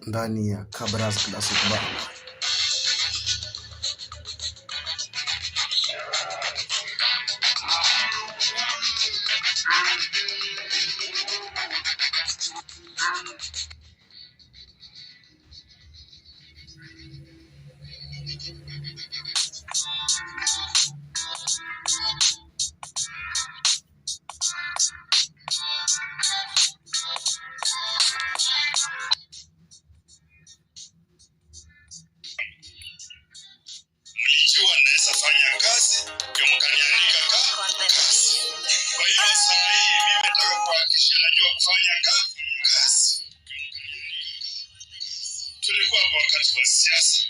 Ndani ya Kabras Classic Bar. Mlijua naweza fanya kazi, ndio mkaniandika kazi. Kwa hiyo saa hii mimi nataka kuhakikisha najua kufanya kazi. Tulikuwa kwa wakati wa siasa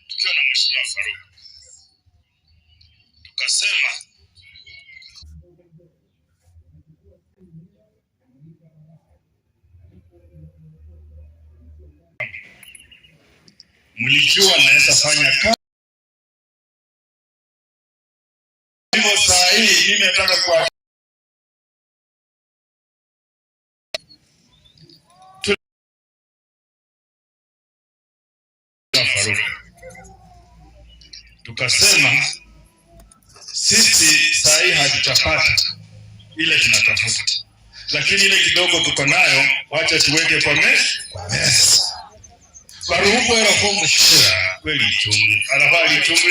tukiwa na Mheshimiwa Faruk, tukasema mlijua naweza fanya kazi. Hivyo saa hii mimi nataka kwa Faruk, tukasema sisi saa hii hatutapata ile tunatafuta, lakini ile kidogo tuko nayo, wacha tuweke kwa meza. Baruhuko erako mushira kweli chungu alaba lichungu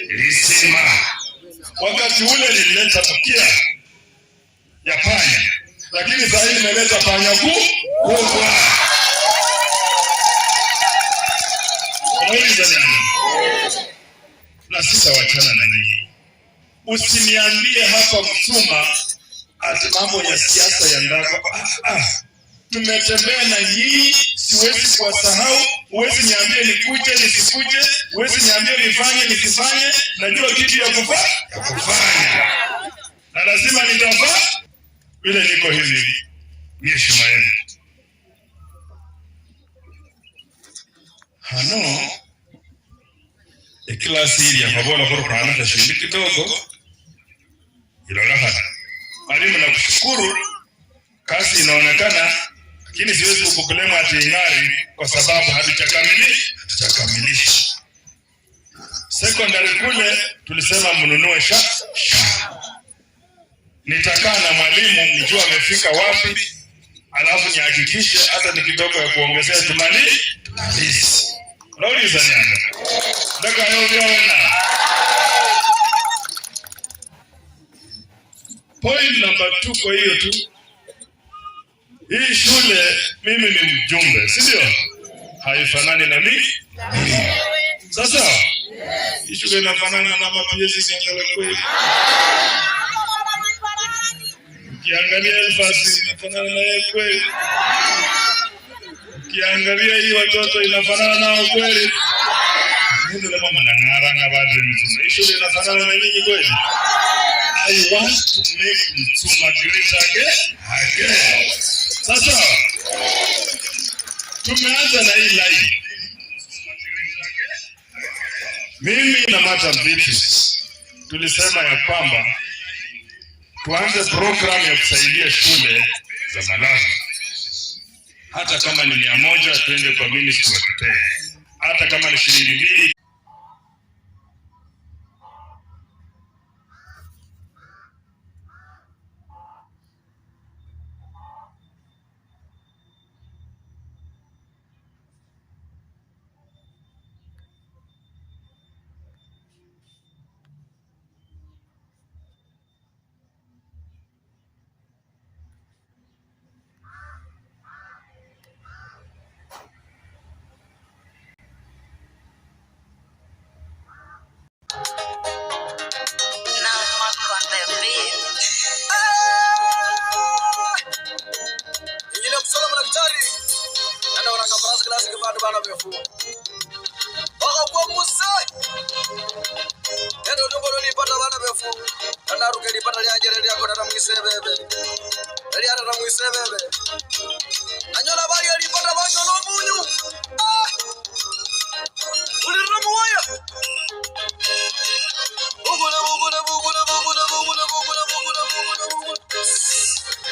lisima. Wakati ule nilileta mkia ya panya, lakini saa hii nimeleta panya kubwa. Unauliza nani? Na sitawachana na nyinyi. Usiniambie hapa Msuma ati mambo ya siasa ya ndako. Tumetembea na nyinyi, siwezi kuwasahau. Huwezi niambie nikuje nisikuje, huwezi niambie nifanye nisifanye. Najua kitu ya kufanya, na lazima nitafaa vile niko hivi. Ni heshima yenu. Hano eklasi ili yakabola korokana kashindi kidogo ilolakana. Mwalimu, nakushukuru, kazi inaonekana, lakini siwezi kukukulema ati ing'ari kwa sababu hatujakamilisha. Secondary kule tulisema mnunue sha. Nitakaa na mwalimu nijue amefika wapi, alafu nihakikishe hata ni kidogo ya kuongezea tumalize. Unauliza nyanga ndaka yo byona. Point number 2, kwa hiyo tu hii shule mimi ni mjumbe, si ndio? Haifanani na mimi. Sasa hii shule inafanana na mapiezi ziangale kweli. Ukiangalia Elfasi inafanana na yeye kweli. Ukiangalia hii watoto inafanana nao kweli. Ndio mama mnang'ara na bado Msuma. Hii shule inafanana na nyinyi kweli. I want to make Msuma great again. again. Sasa tumeanza na hii line. Mimi na Martha Beatrice tulisema ya kwamba tuanze program ya kusaidia shule za Malawi, hata kama ni 100 tuende kwa ministry watupee, hata kama ni shilingi 2. Now mark on the beat. Injili kusoma madaktari nanaona kafarasi klasi kibandu bana befu wakakuwa muse nende utumbo lolipata bana befu nanaruka lipata lyanjere lyako tata mwisebebe lyata tata mwisebebe nanyola bali elipata banyola omunyu. Ah! Ulirira muwaya bugule bugule bugule bugule bugule bugule bugule bugule bugule.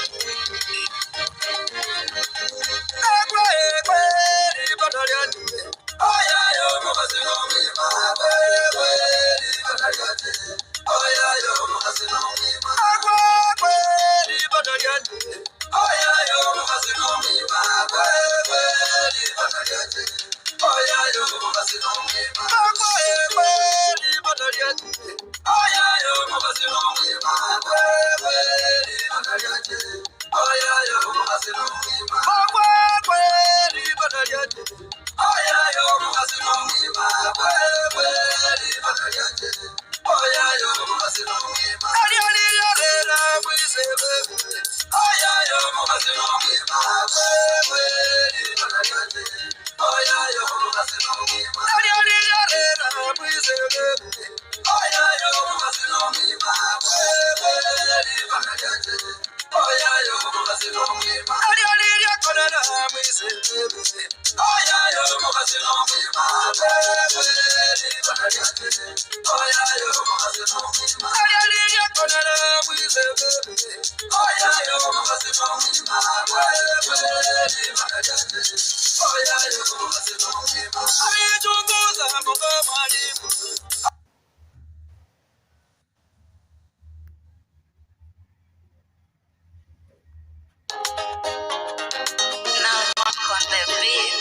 Now mark on the beat.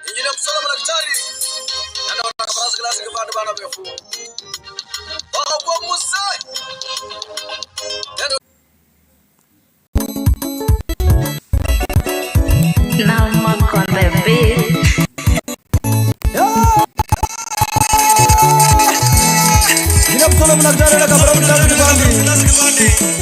Injili kusoma madaktari nanaona kafarasi klasi kibandu bana befu wakakuwa muse nende. Now mark on the beat. Injili kusoma madaktari na kafarasi klasi kibandu.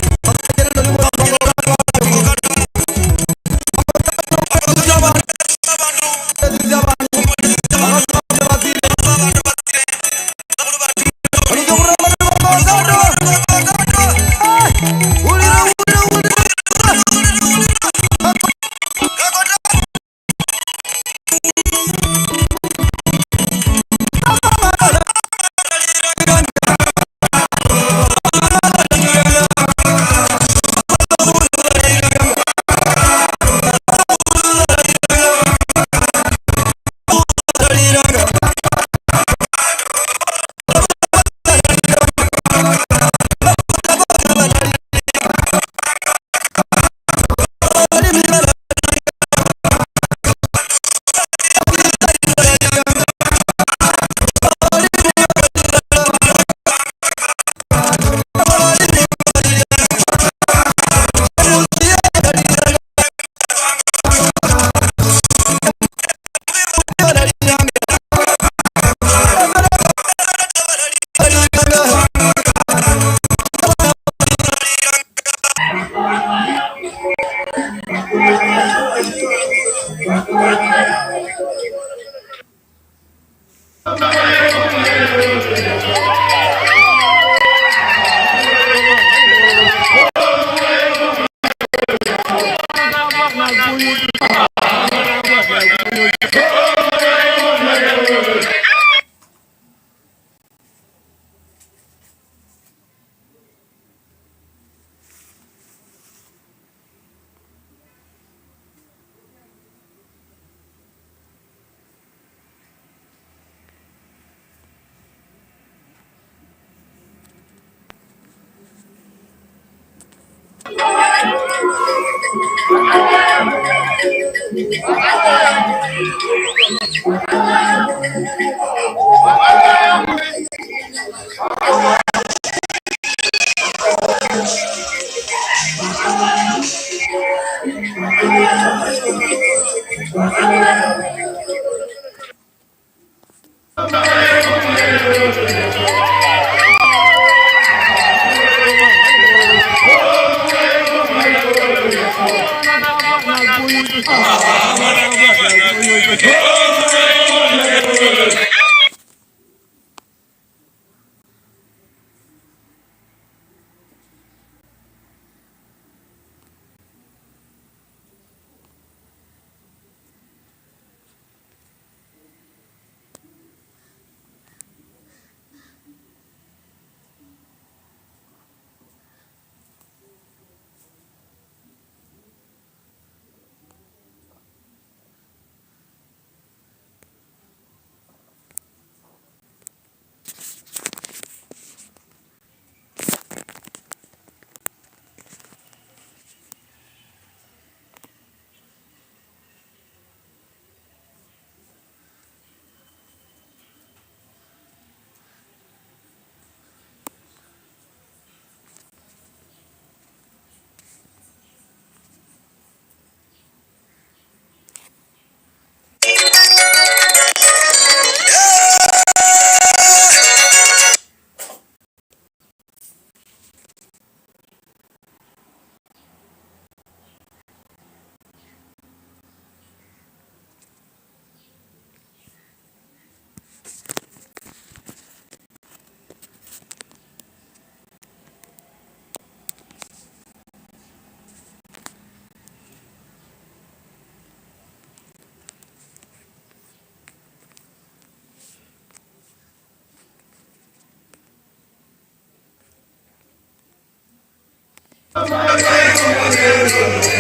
Thank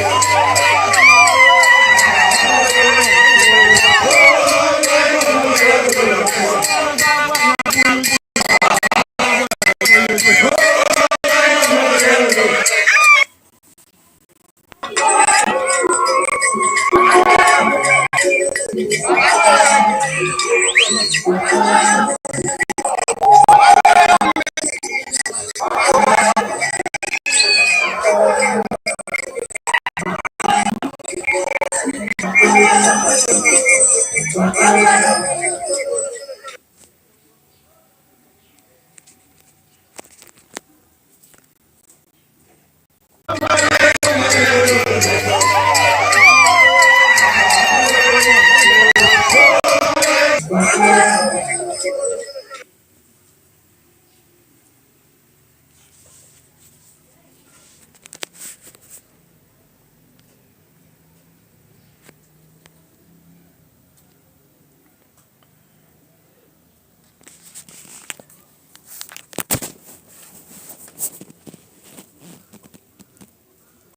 you.